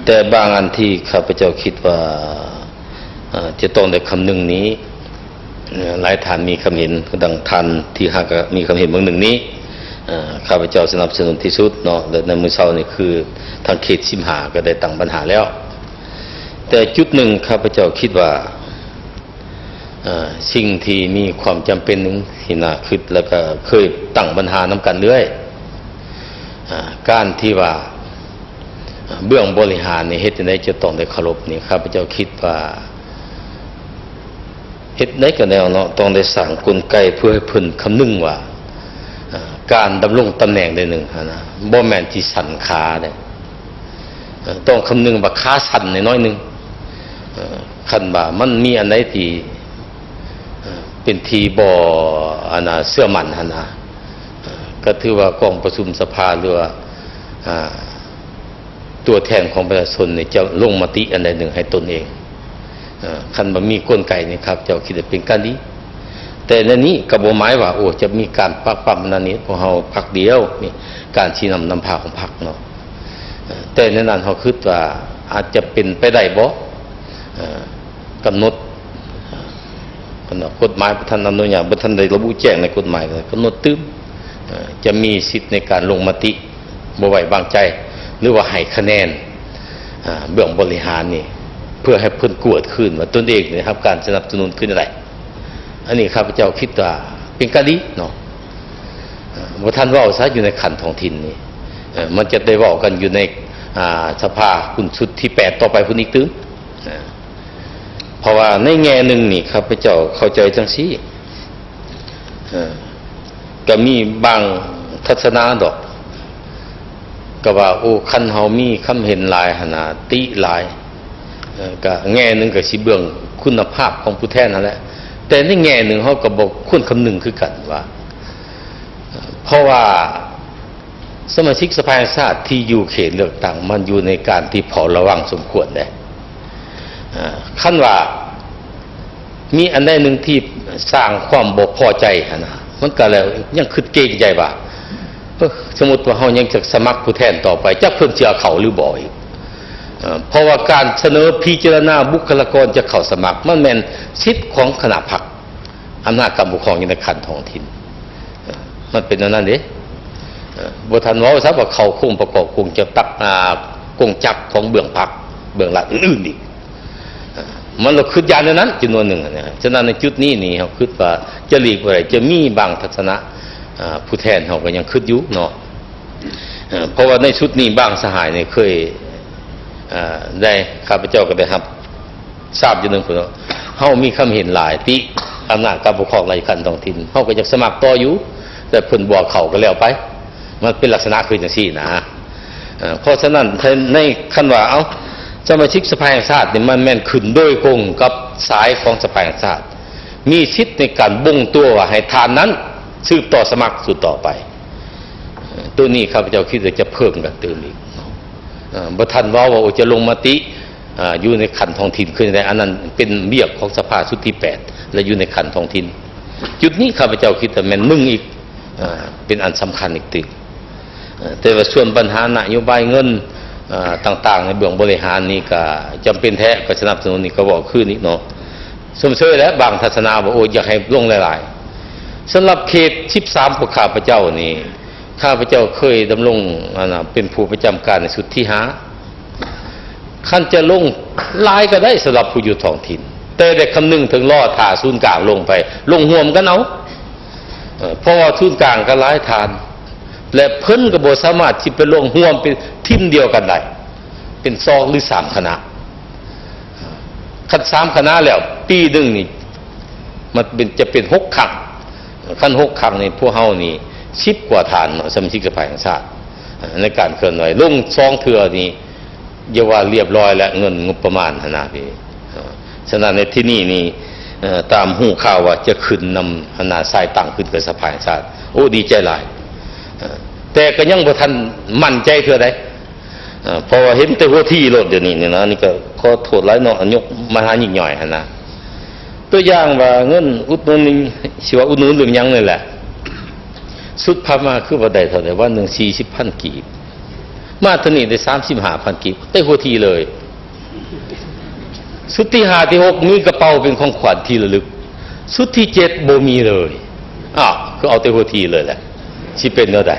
ແຕ່ບາງອັນທີ່ຂ້າພະເຈົ້າຄິດວ່າ ເອີ ຈະຕ້ອງໄດ້ຄຳນຶງນີ້ ເອີ ຫຼາຍທ່ານມີຄຳເຫັນ ດັ່ງທ່ານທີ່ຫາກະມີຄຳເຫັນເບື້ອງໜຶ່ງນີ້ ເອີ ຂ້າພະເຈົ້າສະໜັບສະໜູນທີ່ສຸດເນາະ ແລະ ໃນມື້ເຊົ້ານີ້ຄືທາງເຂດສິບຫ້າກໍໄດ້ຕັ້ງບັນຫາແລ້ວ. ແຕ່ຈຸດໜຶ່ງຂ້າພະເຈົ້າຄິດວ່າ ເອີ ສິ່ງທີ່ມີຄວາມຈຳເປັນໜຶ່ງທີ່ໜ້າຄິດ ແລ້ວກໍເຄີຍຕັ້ງບັນຫານຳກັນເລື້ອຍ ເອີ ການທີ່ວ່າ ເບື້ອງບໍລິຫານນີ້ເຮັດຈັ່ງໃດຈະຕ້ອງໄດ້ເຄົາລົບນີ້ ຂ້າພະເຈົ້າຄິດວ່າ ເຮັດໃດກໍແນວເນາະ ຕ້ອງໄດ້ສ້າງກົນໄກເພື່ອໃຫ້ເພິ່ນຄຳນຶງວ່າ ເອີ ການດຳລົງຕຳແໜ່ງໃດໜຶ່ງຫັ້ນນະ ບໍ່ແມ່ນຊິສັ່ນຂາເດ້ ເອີ ຕ້ອງຄຳນຶງວ່າຂາສັ່ນໜ້ອຍໜຶ່ງ ເອີ ຄັນວ່າມັນມີອັນໃດທີ່ ເອີ ເປັນທີ່ບໍ່ ອັນນະ ເຊື່ອໝັ້ນຫັ້ນນະ ເອີ ກໍຖືວ່າກອງປະຊຸມສະພາ ຫຼືວ່າ ອາ ຕົວແທນຂອງປະຊາຊົນນີ້ຈະລົງມະຕິອັນໃດໜຶ່ງໃຫ້ຕົນເອງ. ເອີ ຄັນວ່າມີກົນໄກນີ້ ຂ້າພະເຈົ້າຄິດວ່າເປັນການດີ. ແຕ່ໃນນີ້ກໍບໍ່ໝາຍວ່າ ໂອ້ ຈະມີການປັກປ້ຳອັນນັ້ນນີ້ ພວກເຮົາພັກດຽວ ມີການຊີ້ນຳນຳພາຂອງພັກເນາະ. ເອີ ແຕ່ໃນນັ້ນເຮົາຄິດວ່າອາດຈະເປັນໄປໄດ້ບໍ່ ເອີ ກຳນົດ ເອີ ຄັນວ່າກົດໝາຍບໍ່ທັນອະນຸຍາດ ບໍ່ທັນໄດ້ລະບຸແຈ້ງໃນກົດໝາຍ ກໍກຳນົດຕື່ມ ເອີ ຈະມີສິດໃນການລົງມະຕິ ບໍ່ໄວ້ວາງໃຈ ຫຼືວ່າໃຫ້ຄະແນນ ອາ ເບື້ອງບໍລິຫານນີ້ ເພື່ອໃຫ້ເພິ່ນກວດຄືນວ່າຕົນເອງໄດ້ຮັບການສະໜັບສະໜູນຄືນໃດ. ອັນນີ້ຂ້າພະເຈົ້າຄິດວ່າເປັນການດີເນາະ ອາ ບໍ່ທັນເວົ້າຊະ ຢູ່ໃນຂັ້ນທ້ອງຖິ່ນນີ້ ເອີ ມັນຈະໄດ້ເວົ້າກັນຢູ່ໃນ ອາ ສະພາຮຸ່ນຊຸດທີແປດຕໍ່ໄປພຸ້ນອີກຕື່ມ ເອີ ເພາະວ່າໃນແງ່ໜຶ່ງນີ້ ຂ້າພະເຈົ້າເຂົ້າໃຈຈັ່ງຊີ້ ເອີ ກໍມີບາງທັດສະນະດອກ ກໍວ່າ ໂອ້ ຄັນເຮົາມີຄຳເຫັນຫຼາຍຫັ້ນນະ ຕິຫຼາຍ ເອີ ກໍແງ່ໜຶ່ງກໍຊິເບື້ອງຄຸນນະພາບຂອງຜູ້ແທນຫັ້ນແຫຼະ ແຕ່ໃນແງ່ໜຶ່ງເຮົາກໍບໍ່ຄວນຄຳນຶງຄືກັນວ່າ ເພາະວ່າ ສະມາຊິກສະພາແຫ່ງຊາດທີ່ຢູ່ເຂດເລືອກຕັ້ງ ມັນຢູ່ໃນການທີ່ເຝົ້າລະວັງສົມຄວນເດ້. ເອີ ຄັນວ່າມີອັນໃດໜຶ່ງທີ່ສ້າງຄວາມບໍ່ພໍໃຈຫັ້ນນະ ມັນກໍແລ້ວຍັງຄິດເກງໃຈວ່າ ເອີ ສົມມຸດວ່າເຮົາຍັງຈະສະໝັກຜູ້ແທນຕໍ່ໄປ ຈັກເພິ່ນຊິເອົາເຂົ້າຫຼືບໍ່ອີກ. ເອີ ເພາະວ່າການສະເໜີພິຈາລະນາບຸກຄະລາກອນຈະເຂົ້າສະໝັກ ມັນແມ່ນສິດຂອງຄະນະພັກ. ອຳນາດການປົກຄອງຢູ່ໃນຂັ້ນທ້ອງຖິ່ນ ເອີ ມັນເປັນແນວນັ້ນເດ້ ເອີ ບໍ່ທັນເວົ້າຊະວ່າເຂົ້າໂຄງປະກອບກົງຈັກຕັກ ອາ ກົງຈັກຂອງເບື້ອງພັກ ເບື້ອງລັດອື່ນໆອີກ ເອີ ມັນລະຄິດຢ້ານແນວນັ້ນຈຳນວນໜຶ່ງນະ. ສະນັ້ນໃນຈຸດນີ້ນີ້ ເຮົາຄິດວ່າຈະຫຼີກບໍ່ໄດ້ ຈະມີບາງທັດສະນະ ອາ ຜູ້ແທນເຮົາກໍຍັງຄິດຢູ່ເນາະ ເອີ ເພາະວ່າໃນຊຸດນີ້ບາງສະຫາຍນີ້ເຄີຍ ອາ ໄດ້ ຂ້າພະເຈົ້າກໍໄດ້ຮັບ ຊາບຢູ່ໜຶ່ງພຸ້ນເນາະ ເຮົາມີຄຳເຫັນຫຼາຍຕິອຳນາດການປົກຄອງໃນຂັ້ນທ້ອງຖິ່ນ ເຮົາກໍຢາກສະໝັກຕໍ່ຢູ່ ແຕ່ເພິ່ນບໍ່ເອົາເຂົ້າກໍແລ້ວໄປ ມັນເປັນລັກສະນະຄືຈັ່ງຊີ້ນະ. ເອີ ເພາະສະນັ້ນ ໃນ ໃນຄັນວ່າ ເອົ້າ ສະມາຊິກສະພາແຫ່ງຊາດນີ້ ມັນແມ່ນຂຶ້ນໂດຍກົງກັບສາຍຂອງສະພາແຫ່ງຊາດ ມີສິດໃນການບົ່ງຕົວວ່າໃຫ້ທ່ານນັ້ນສືບຕໍ່ສະໝັກຊຸດຕໍ່ໄປ. ເອີ ໂຕນີ້ຂ້າພະເຈົ້າຄິດວ່າຈະເພີ່ມກັນຕື່ມອີກເນາະ ເອີ ບໍ່ທັນເວົ້າວ່າ ໂອ ຈະລົງມະຕິ ອາ ຢູ່ໃນຂັ້ນທ້ອງຖິ່ນຄືໃດ ອັນນັ້ນເປັນວຽກຂອງສະພາຊຸດທີແປດ ແລະ ຢູ່ໃນຂັ້ນທ້ອງຖິ່ນ. ຈຸດນີ້ຂ້າພະເຈົ້າຄິດວ່າແມ່ນໜຶ່ງອີກ ອາ ເປັນອັນສຳຄັນອີກຕື່ມ. ເອີ ແຕ່ວ່າສ່ວນບັນຫານະໂຍບາຍເງິນ ອາ ຕ່າງໆ ໃນເບື້ອງບໍລິຫານນີ້ກະຈຳເປັນແທ້ ກໍສະໜັບສະໜູນ ນີ້ກໍເວົ້າຄືນອີກເນາະ ຊົມເຊີຍແຫຼະ ບາງທັດສະນະວ່າ ໂອ ຢາກໃຫ້ລົງຫຼາຍໆ. ສຳລັບເຂດສິບສາມຂອງຂ້າພະເຈົ້ານີ້ ຂ້າພະເຈົ້າເຄີຍດຳລົງ ອັນນະ ເປັນຜູ້ປະຈຳການໃນຊຸດທີຫ້າ ຄັນຈະລົງຫຼາຍກໍໄດ້ສຳລັບຜູ້ຢູ່ທ້ອງຖິ່ນ ແຕ່ໄດ້ຄຳນຶງເຖິງລໍຖ້າສູນກາງລົງໄປ ລົງຮ່ວມກັນເອົາ ເອີ ເພາະວ່າສູນກາງກໍຫຼາຍທ່ານ ແລະ ເພິ່ນກໍບໍ່ສາມາດຊິໄປລົງຮ່ວມເປັນທີມດຽວກັນໄດ້ ເປັນສອງ ຫຼື ສາມຄະນະ. ຄັນສາມຄະນະແລ້ວ ປີໜຶ່ງນີ້ ມັນເປັນ ຈະເປັນຫົກຄັ້ງ ຄັນຫົກຄັ້ງນີ້ ພວກເຮົານີ້ສິບກວ່າທ່ານເນາະ ສະມາຊິກສະພາແຫ່ງຊາດ ໃນການເຄື່ອນໄຫວ ລົງສອງເທື່ອນີ້ ຢ່າວ່າລຽບຮ້ອຍແລ້ວ ເງິນງົບປະມານຫັ້ນນະພີ່. ເອີ ສະນັ້ນໃນທີ່ນີ້ນີ້ ເອີ ຕາມຮູ້ຂ່າວວ່າຈະຂຶ້ນນຳ ອັນນະ ສາຍຕັ້ງຂຶ້ນກັບສະພາແຫ່ງຊາດ ໂອ້ ດີໃຈຫຼາຍ ເອີ ແຕ່ກໍຍັງບໍ່ທັນໝັ້ນໃຈເທື່ອໃດ. ເອີ ເພາະວ່າເຫັນແຕ່ຫົວທີໂລດດຽວນີ້ນີ້ນະ ອັນນີ້ກໍຂໍໂທດຫຼາຍເນາະ ຍົກມາຫາຍິກຍ່ອຍຫັ້ນນະ ຕົວຢ່າງວ່າເງິນອຸດໜູນນີ້ ຊິວ່າອຸດໜູນຫຼືຫຍັງນີ້ແຫຼະ ຊຸດຜ່ານມາຄືວ່າໄດ້ເທົ່າໃດ ວັນໜຶ່ງສີ່ສິບພັນກີບ ມາເທື່ອນີ້ໄດ້ສາມສິບຫ້າພັນກີບ ເຕະຫົວທີເລີຍ. ຊຸດທີຫ້າ ທີຫົກ ມີກະເປົາເປັນຂອງຂວັນທີ່ລະລຶກ. ຊຸດທີເຈັດ ບໍ່ມີເລີຍ. ອ້າວ ຄືເອົາແຕ່ຫົວທີເລີຍແຫຼະ ຊິເປັນແນວໃດ?